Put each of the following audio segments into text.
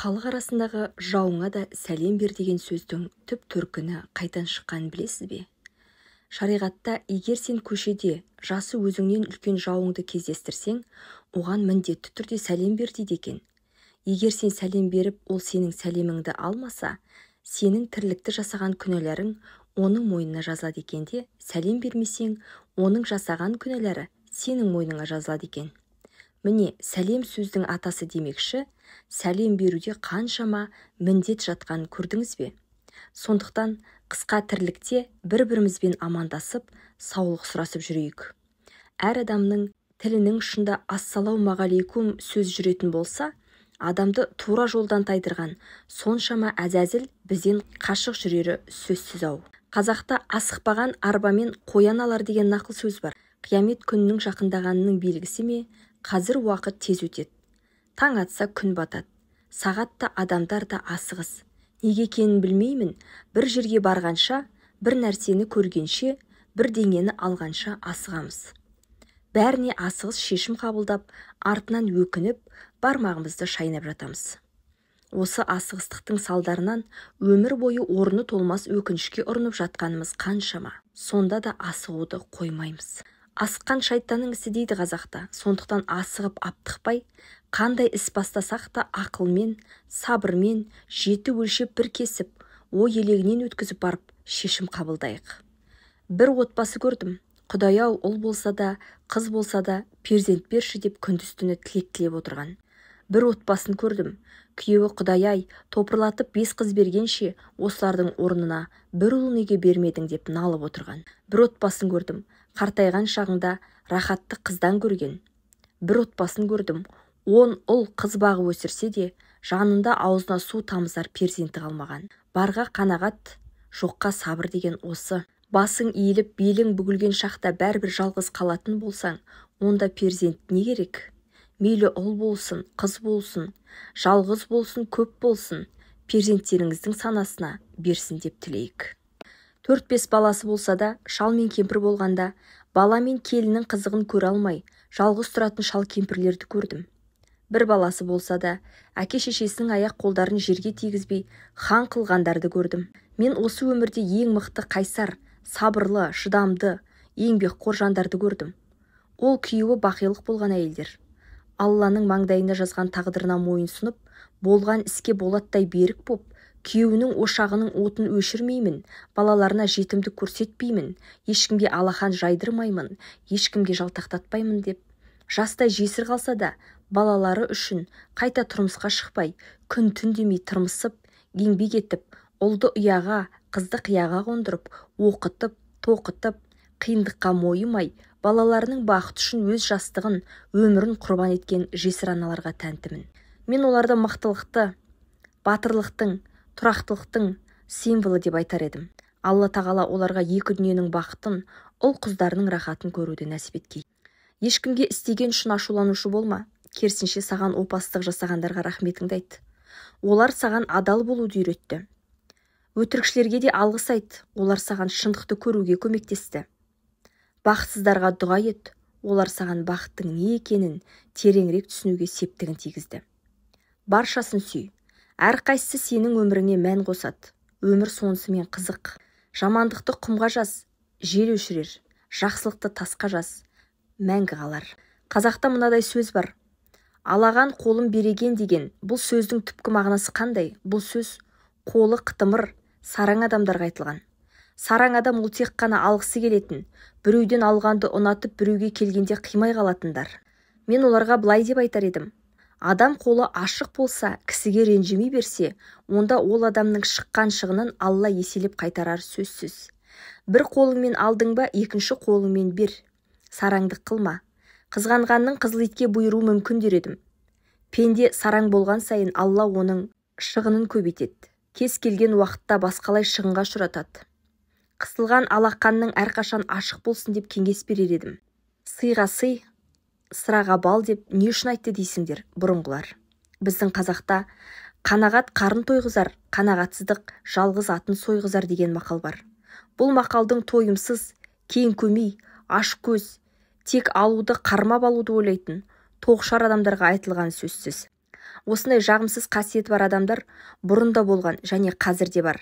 Халық арасындағы жауыңа да сәлем бер деген сөздің түп төркіні қайдан шыққанын білесіз бе? Шариғатта егер сен көшеде жасы өзіңнен үлкен жауыңды кездестірсең, оған міндетті түрде сәлем бер дейді екен. Егер сен сәлем беріп, ол сенің сәлеміңді алмаса, сенің тірлікті жасаған күнәларың оның мойнына жазылады екен де, сәлем бермесең, оның жасаған күнәлары сенің мойныңа жазылады екен. Міне, сәлем сөздің атасы демекші, сәлем беруде қаншама міндет жатқанын көрдіңіз бе? Сондықтан қысқа тірлікте бір-бірімізбен амандасып, саулық сұрасып жүрейік. Әр адамның тілінің ұшында ассалаумағалейкум сөз жүретін болса, адамды тура жолдан тайдырған соншама әзәзіл бізден қашық жүрері сөзсіз-ау. Қазақта асықпаған арбамен қоян алар деген нақыл сөз бар. Қиямет күнінің жақындағанының белгісі ме, қазір уақыт тез өтеді. Таң атса күн батады. Сағат та адамдар да асығыс. Неге екенін білмеймін, бір жерге барғанша, бір нәрсені көргенше, бір деңгені алғанша асығамыз. Бәріне асығыс шешім қабылдап, артынан өкініп, бармағымызды шайнап жатамыз. Осы асығыстықтың салдарынан өмір бойы орны толмас өкінішке ұрынып жатқанымыз қаншама. Сонда да асығуды қоймаймыз. Асыққан шайтанның ісі дейді қазақта. Сондықтан асығып аптықпай, қандай іс бастасақ та ақылмен, сабырмен, жеті өлшеп бір кесіп, ой елегінен өткізіп барып шешім қабылдайық. Бір отбасы көрдім. Құдай-ау, ұл болса да, қыз болса да, перзент берші деп күндіз-түні тілек тілеп отырған. Бір отбасын көрдім. Күйеуі Құдай-ай, топырлатып 5 қыз бергенше, осылардың орнына бір ұл неге бермедің деп налып отырған. Бір отбасын көрдім. Қартайған шағында рахатты қыздан көрген. Бір отбасын көрдім. 10 ұл қыз бағып өсірсе де, жанында аузына су тамызар перзенті қалмаған. Барға қанағат, жоққа сабыр деген осы. Басың иіліп, белің бүгілген шақта бәрібір жалғыз қалатын болсаң, онда перзент не керек? Мейлі ұл болсын, қыз болсын, жалғыз болсын, көп болсын, перзенттеріңіздің санасына берсін деп тілейік. 4-5 баласы болса да, шал мен кемпір болғанда, бала мен келіннің қызығын көре алмай, жалғыз тұратын шал кемпірлерді көрдім. Бір баласы болса да, әке шешесінің аяқ қолдарын жерге тигізбей, хан қылғандарды көрдім. Мен осы өмірде ең мықты қайсар, сабырлы, шыдамды, еңбекқор жандарды көрдім. Ол күйеуі бақилық болған әйелдер. Алланың маңдайына жазған тағдырына мойын сұнып, болған іске болаттай берік боп, күйеуінің ошағының отын өшірмеймін, балаларына жетімдік көрсетпеймін, ешкімге алақан жайдырмаймын, ешкімге жалтақтатпаймын деп, жастай жесір қалса да, балалары үшін қайта тұрмысқа шықпай, күн-түн демей тырмысып, еңбек етіп, ұлды ұяға, қызды қияға қондырып, оқытып, тоқытып, қиындыққа мойымай, балаларының бақыты үшін өз жастығын, өмірін құрбан еткен жесір аналарға тәнтімін. Мен оларды мықтылықты, батырлықтың, тұрақтылықтың символы деп айтар едім. Алла тағала оларға екі дүниенің бақытын, ұл қыздарының рахатын көруді нәсіп еткей. Ешкімге істеген үшін ашуланушы болма, керісінше саған опасыздық жасағандарға рахметіңді айт. Олар саған адал болуды үйретті. Өтірікшілерге де алғыс айт, олар саған шындықты көруге көмектесті. Бақытсыздарға дұға ет, олар саған бақыттың не екенін тереңірек түсінуге септігін тигізді. Баршасын сүй, әрқайсысы сенің өміріңе мән қосады. Өмір сонысымен қызық. Жамандықты құмға жаз, жел өшірер, жақсылықты тасқа жаз, мәңгі қалар. Қазақта мынадай сөз бар. Алаған қолым береген деген. Бұл сөздің түпкі мағынасы қандай? Бұл сөз қолы қытымыр, сараң адамдарға айтылған. Сараң адам ол тек қана алғысы келетін, біреуден алғанды ұнатып, біреуге келгенде қимай қалатындар. Мен оларға былай деп айтар едім. Адам қолы ашық болса, кісіге ренжімей берсе, онда ол адамның шыққан шығынын Алла еселеп қайтарар сөзсіз. Бір қолыңмен алдың ба, екінші қолыңмен бер. Сараңдық қылма. Қызғанғанның қызыл итке бұйыруы мүмкін дер едім. Пенде сараң болған сайын Алла оның шығынын көбейтеді. Кез келген уақытта басқалай шығынға ұшыратады. Қысылған алақанның әрқашан ашық болсын деп кеңес берер едім. Сыйға сый, сыраға бал деп не үшін айтты дейсіңдер бұрынғылар. Біздің қазақта қанағат қарын тойғызар, қанағатсыздық жалғыз атын сойғызар деген мақал бар. Бұл мақалдың тойымсыз, кең көмей, аш көз, тек алуды қармап алуды ойлайтын тоқшар адамдарға айтылған сөзсіз. Осындай жағымсыз қасиеті бар адамдар бұрын да болған және қазір де бар.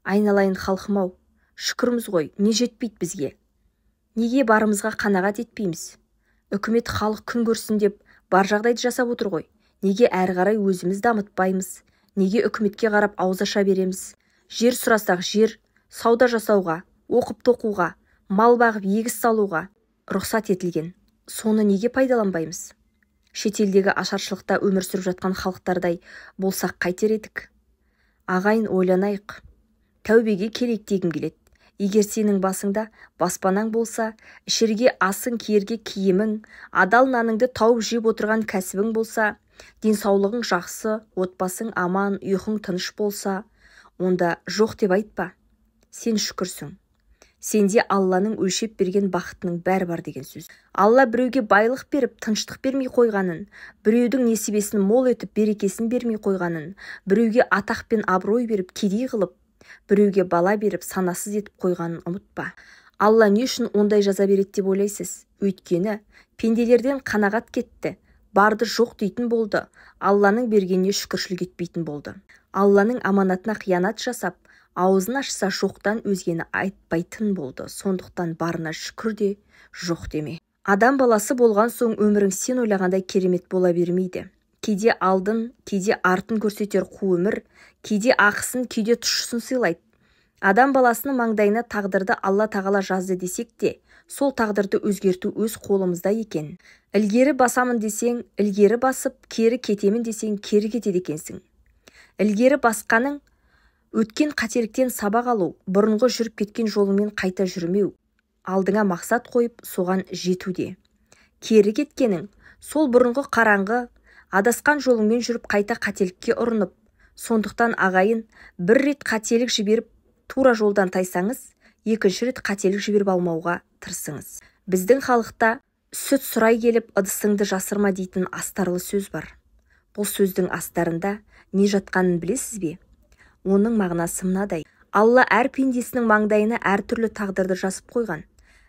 Айналайын халқым-ау, шүкірміз ғой, не жетпейді бізге? Неге барымызға қанағат етпейміз? Үкімет халық күн көрсін деп бар жағдайды жасап отыр ғой. Неге әрі қарай өзіміз дамытпаймыз? Неге үкіметке қарап ауыз аша береміз? Жер сұрасақ жер, сауда жасауға, оқып тоқуға, мал бағып егіс салуға рұқсат етілген. Соны неге пайдаланбаймыз? Шетелдегі ашаршылықта өмір сүріп жатқан халықтардай болсақ қайтер едік? Ағайын, ойланайық. Тәубеге келейік дегім келеді. Егер сенің басыңда баспанаң болса, ішерге асың, киерге киімің, адал наныңды тауып жеп отырған кәсібің болса, денсаулығың жақсы, отбасың аман, ұйқың тыныш болса, онда жоқ деп айтпа. Сен шүкірсің. Сенде Алланың өлшеп берген бақытының бәрі бар деген сөз. Алла біреуге байлық беріп, тыныштық бермей қойғанын, біреудің несібесін мол етіп, берекесін бермей қойғанын, біреуге атақ пен абырой беріп, кедей қылып, біреуге бала беріп, санасыз етіп қойғанын ұмытпа. Алла не үшін ондай жаза береді деп ойлайсыз? Өйткені пенделерден қанағат кетті, барды жоқ дейтін болды, Алланың бергеніне шүкіршілік етпейтін болды. Алланың аманатына қиянат жасап, аузын ашса жоқтан өзгені айтпайтын болды. Сондықтан барына шүкір де, жоқ деме. Адам баласы болған соң өмірің сен ойлағандай керемет бола бермейді. Кейде алдын, кейде артын көрсетер қу өмір, кейде ақысын, кейде тұщысын сыйлайды. Адам баласының маңдайына тағдырды Алла тағала жазды десек те, сол тағдырды өзгерту өз қолымызда екен. Ілгері басамын десең, ілгері басып, кері кетемін десең, кері кетеді екенсің. Ілгері басқаның өткен қателіктен сабақ алу, бұрынғы жүріп кеткен жолыңмен қайта жүрмеу, алдыңа мақсат қойып, соған жетуде. Кері кеткенің, сол бұрынғы қараңғы, адасқан жолыңмен жүріп қайта қателікке ұрынып, сондықтан ағайын, бір рет қателік жіберіп, тура жолдан тайсаңыз, екінші рет қателік жіберіп алмауға тырысыңыз. Біздің халықта сүт сұрай келіп, ыдысыңды жасырма дейтін астарлы сөз бар. Бұл сөздің астарында не жатқанын білесіз бе? Оның мағынасы мынадай. Алла әр пендесінің маңдайына әртүрлі тағдырды жазып қойған.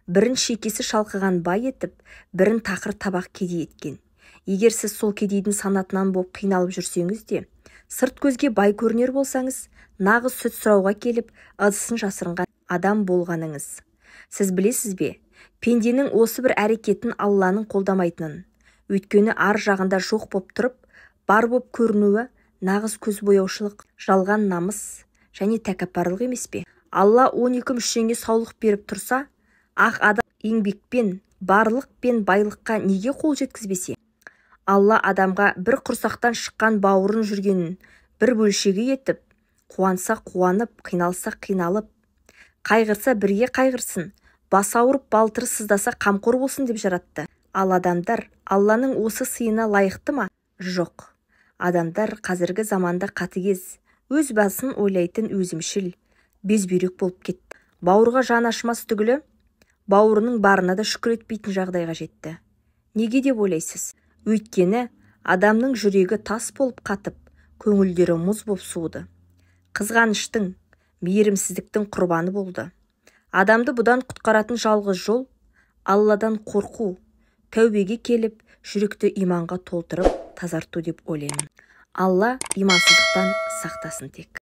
Бірін шекесі шалқыған бай етіп, бірін тақыр табақ кедей еткен. Егер сіз сол кедейдің санатынан боп қиналып жүрсеңіз де, сырт көзге бай көрінер болсаңыз, нағыз сүт сұрауға келіп, ыдысын жасырынған адам болғаныңыз. Сіз білесіз бе, пенденің осы бір әрекетін Алланың қолдамайтынын. Өйткені ар жағында жоқ боп тұрып, бар боп көрінуі нағыз көз бояушылық, жалған намыс және тәкаппарлық емес пе? Алла 12 мүшеңе саулық беріп тұрса, ақ адам еңбекпен, барлық пен байлыққа неге қол жеткізбесе? Алла адамға бір құрсақтан шыққан бауырын жүргенін бір бөлшегі етіп, қуанса қуанып, қиналса қиналып, қайғырса бірге қайғырсын, бас ауырып балтыры сыздаса қамқор болсын деп жаратты. Ал адамдар Алланың осы сыйына лайықты ма? Жоқ. Адамдар қазіргі заманда қатыгез, өз басын ойлайтын өзімшіл, безбүйрек болып кетті. Бауырға жан ашымас түгілі, бауырының барына да шүкір етпейтін жағдайға жетті. Неге деп ойлайсыз? Өйткені адамның жүрегі тас болып қатып, көңілдері мұз болып суыды. Қызғаныштың, мейірімсіздіктің құрбаны болды. Адамды бұдан құтқаратын жалғыз жол Алладан қорқу, тәубеге келіп, жүректі иманға толтырып, тазарту деп ойлаймын. Алла имансыздықтан сақтасын тек.